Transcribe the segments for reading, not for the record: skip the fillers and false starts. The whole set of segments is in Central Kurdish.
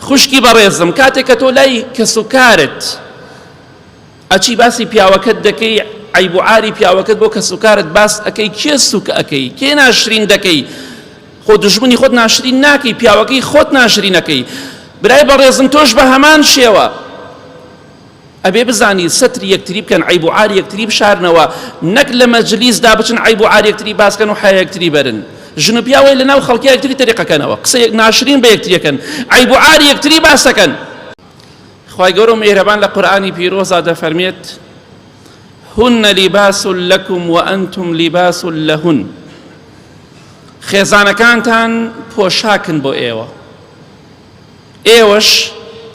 خوشکی بەڕێزم کاتێک کە تۆ لای کەسوکارت ئەچی باسی پیاوەکەت دەکەی عەیب و عاری پیاوەکەت بۆ کەسوکارت باس ئەکەی کێ سوک ئەکەی کێ ناشرین دەکەی خۆ دوژمنی خۆت ناشرین ناکەی پیاوەکەی خۆت ناشرینەکەی برای بەڕێزم تۆش بە هەمان شێوە ئەبێ بزانی سەتری یەکتری بکەن عەیب و عاری یەکتری بشارنەوە نەک لە مەجلیسدا بچن عەیب و عاری یەکتری باسکەن و حیا یەکتری بەرن ژن و پیاوەی لەناو خەڵکی یەکتری تەریقەکەنەوە قسەی ناشرین بە یەکتریەکەن عەیب و عاری یەکتری باسەکەن. خوای گەورە و میهرەبان لە قورئانی پیرۆزا دەفەرمێت هن لباس لكم وأنتم لباس لهن خێزانەکانتان پۆشاکن بۆ ئێوە ئێوەش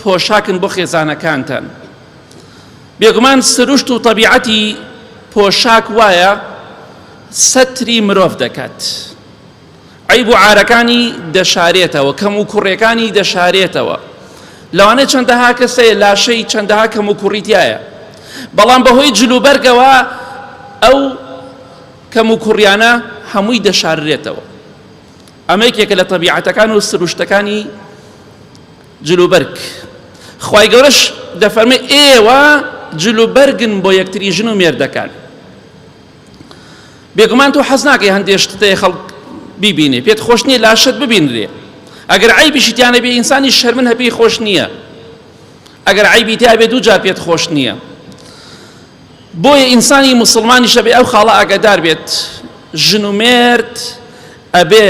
پۆشاکن بۆ خێزانەکانتان بێگومان سروشت و تەبیعەتی پۆشاک وایە سەتری مرۆڤ دەکات عەیب و عارەکانی دەشارێتەوە کەم و کوڕێکانی دەشارێتەوە لەوانەیە چەندەها کەس هەیە لاشەی چەندەها کەم و کوڕی تایە بەڵام بەهۆی جلوبەرگەوە ئەو کەم و کوڕیانە هەمووی دەشاررێتەوە ئەمە یەکێکە لە تەبیعەتەکان و سروشتەکانی جلوبەرگ خوای گەورەش دەفەرمێ ئێوە جلوبەرگن بۆ یەکتری ژن و مێردەکان بێگومان تۆ حەز ناکەی هەندێ شتت هەیە خەڵک بیبینێ پێت خۆش نییە لاشەت ببینرێ ئەگەر عەیبیشی تیا نەبێ ئینسانی شەرمن هە پێی خۆش نییە ئەگەر عەیبی تیا بێ دوو جار پێت خۆش نییە بۆیە ئینسانی موسڵمانیش ئەبێ ئەو خاڵە ئاگادار بێت ژن و مێرد ئەبێ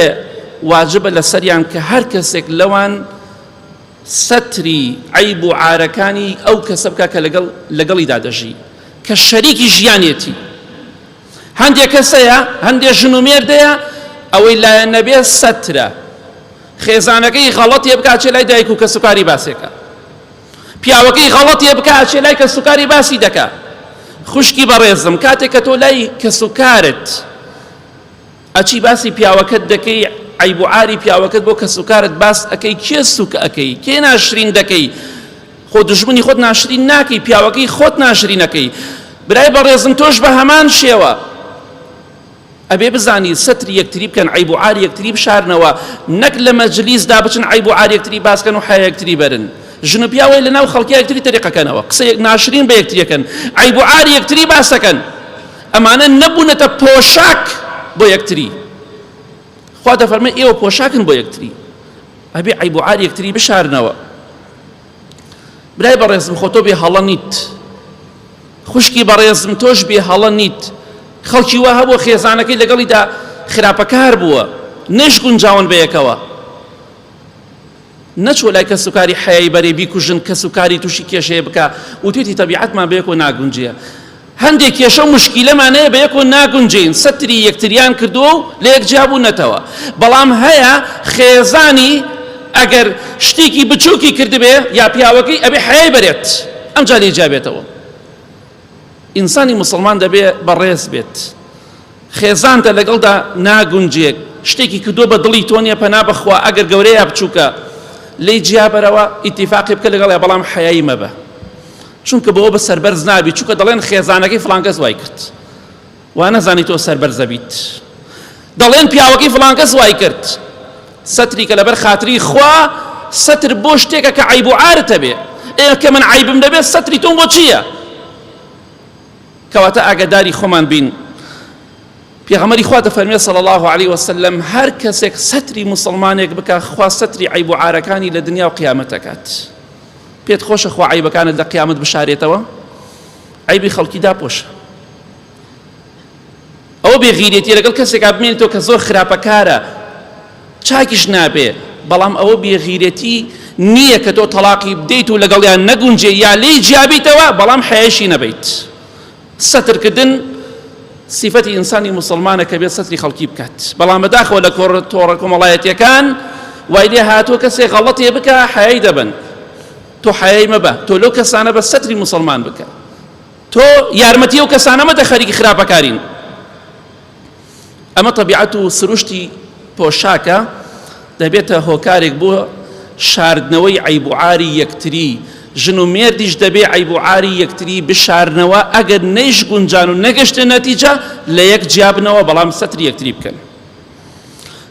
واجبە لەسەریان کە هەر کەسێک لەوان سەتری عەیب و عارەکانی ئەو کەسە بکا کە لەگەڵ لەگەڵیدا دەژی کە شەریکی ژیانێتی هەندێک کەس هەیە هەندێک ژن و مێرد هەیە ئەوەی لایەن نەبێ سەترە خێزانەکەی غەڵەتێ بکا چێ لای دایک و کەسوکاری باسێکە پیاوەکەی غەڵەتێ بکا چێ لای کەسوکاری باسی دەکا خوشکی بەڕێزم کاتێک کە تۆ لای کەسوکارت ئەچی باسی پیاوەکەت دەکەی عەیب و عاری پیاوەکەت بۆ کەسوکارت باس ئەکەی کێ سوک ئەکەی کێ ناشرین دەکەی خۆ دوژمنی خۆت ناشرین ناکەی پیاوەکەی خۆت ناشرینەکەی برای بەڕێزم تۆش بە هەمان شێوە ئەبێ بزانی سەتری یەکتری بکەن عەیب و عاری یەکتری بشارنەوە نەک لە مەجلیسدا بچن عەیب و عاری یەکتری باسکەن و حیا یەکتری بەرن ژن و پیاوەی لەناو خەڵکی یەکتری تەریقەکەنەوە قسەی ناشرین بە یەکتریەکەن عەیب و عاری یەکتری باسەکەن ئەمانە نەبوونەتە پۆشاک بۆ یەکتری خوا دەفەرمێ ئێوە پۆشاکن بۆ یەکتری ئەبێ عەیب و عار یەکتری بشارنەوە برای بەڕێزم خۆ تۆ بێ هەڵە نیت خوشکی بەڕێزم تۆش بێ هەڵە نیت خەڵکی وا هەبوو خێزانەکەی لەگەڵیدا خراپەکار بووە نەش گونجاون بەیەکەوە نەچووە لای کەسوکاری حەیای بەرێ بیکوژن کەسوکاری تووشی کێشەیە بکا وتویەتی تەبیعەتمان بەیەکەوە ناگونجێ هەندێک کێشە و مشکیلەمان هەیە بەیەکەوە ناگونجێین سەتری یەکتریان کردووە و لە یەک جیابوونەتەوە بەڵام هەیە خێزانی ئەگەر شتێکی بچووکی کردبێ یا پیاوەکەی ئەبێ حەیای بەرێت ئەمجا لێی جیابێتەوە ئینسانی موسڵمان دەبێ بەڕێز بێت خێزانتە لەگەڵدا ناگونجێ شتێکی کردووە بە دڵی تۆ نییە پەنا بەخوا ئەگەر گەورەیە یا بچووکە لێی جیابەرەوە ئیتیفاقی بکە لەگەڵیا بەڵام حەیای مەبە چونکە بەوە بە سەربەرز نابی چونکە دەڵێن خێزانەکەی فڵان کەس وای کرد وا نەزانی تۆ سەربەرزە بیت دەڵێن پیاوەکەی فڵان کەس وای کرد سەتری کە لەبەر خاتری خوا سەتر بۆ شتێکە کە عەیب و عارت هەبێ ئێ کە من عەیبم دەبێت سەتری تۆم بۆ چییە کەواتە ئاگاداری خۆمان بین پێغەمبەری خوا دەفەرمێ صلی الله علیه وسلم هەر کەسێک سەتری مسلمانێک بکا خوا سەتری عەیب و عارەکانی لە دنیا و قیامەت دەکات پێت خۆشە خوا عەیبەکانت لە قیامەت بشارێتەوە عەیبی خەڵکی داپۆشە ئەوە بێغیرەتی لەگەڵ کەسێکا بمێنیتەوە کە زۆر خراپەکارە چاکیش نابێ بەڵام ئەوە بێغیرەتی نییە کە تۆ تەڵاقی بدەیت و لەگەڵیان نەگونجێ یا لێی جیابیتەوە بەڵام حەیایشی نەبەیت سەترکردن سیفەتی ئینسانی موسڵمانە کە بێت سەتری خەڵکی بکات بەڵام بەداخەوە لە تۆڕە کۆمەڵایەتیەکان وای لێ هاتووە کەسێک غەڵەتێ بکە حەیای دەبن تۆ حەیای مەبە تۆ لەو کەسانە بە سەتری موسڵمان بکە تۆ یارمەتی ئەو کەسانە مەدە خەریکی خراپەکارین ئەمە تەبیعەت و سروشتی پۆشاکە دەبێتە هۆکارێک بۆ شاردنەوەی عەیب و عاری یەکتری ژن و مێردیش دەبێ عەیب و عاری یەکتری بشارنەوە ئەگەر نەیش گونجان و نەگەشتە نەتیجە لە یەک جیابنەوە بەڵام سەتری یەکتری بکەن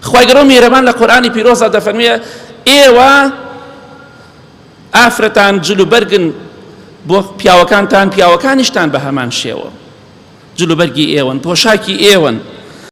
خوای گەورە و میهرەبان لە قورئانی پیرۆزدا دەفەرموێ ئێوە. ئافرەتان جل و بەرگن بۆ پیاوەکانتان، پیاوەکانیشتان بە هەمان شێوە جل و بەرگی ئێوەن، پۆشاکی ئێوەن.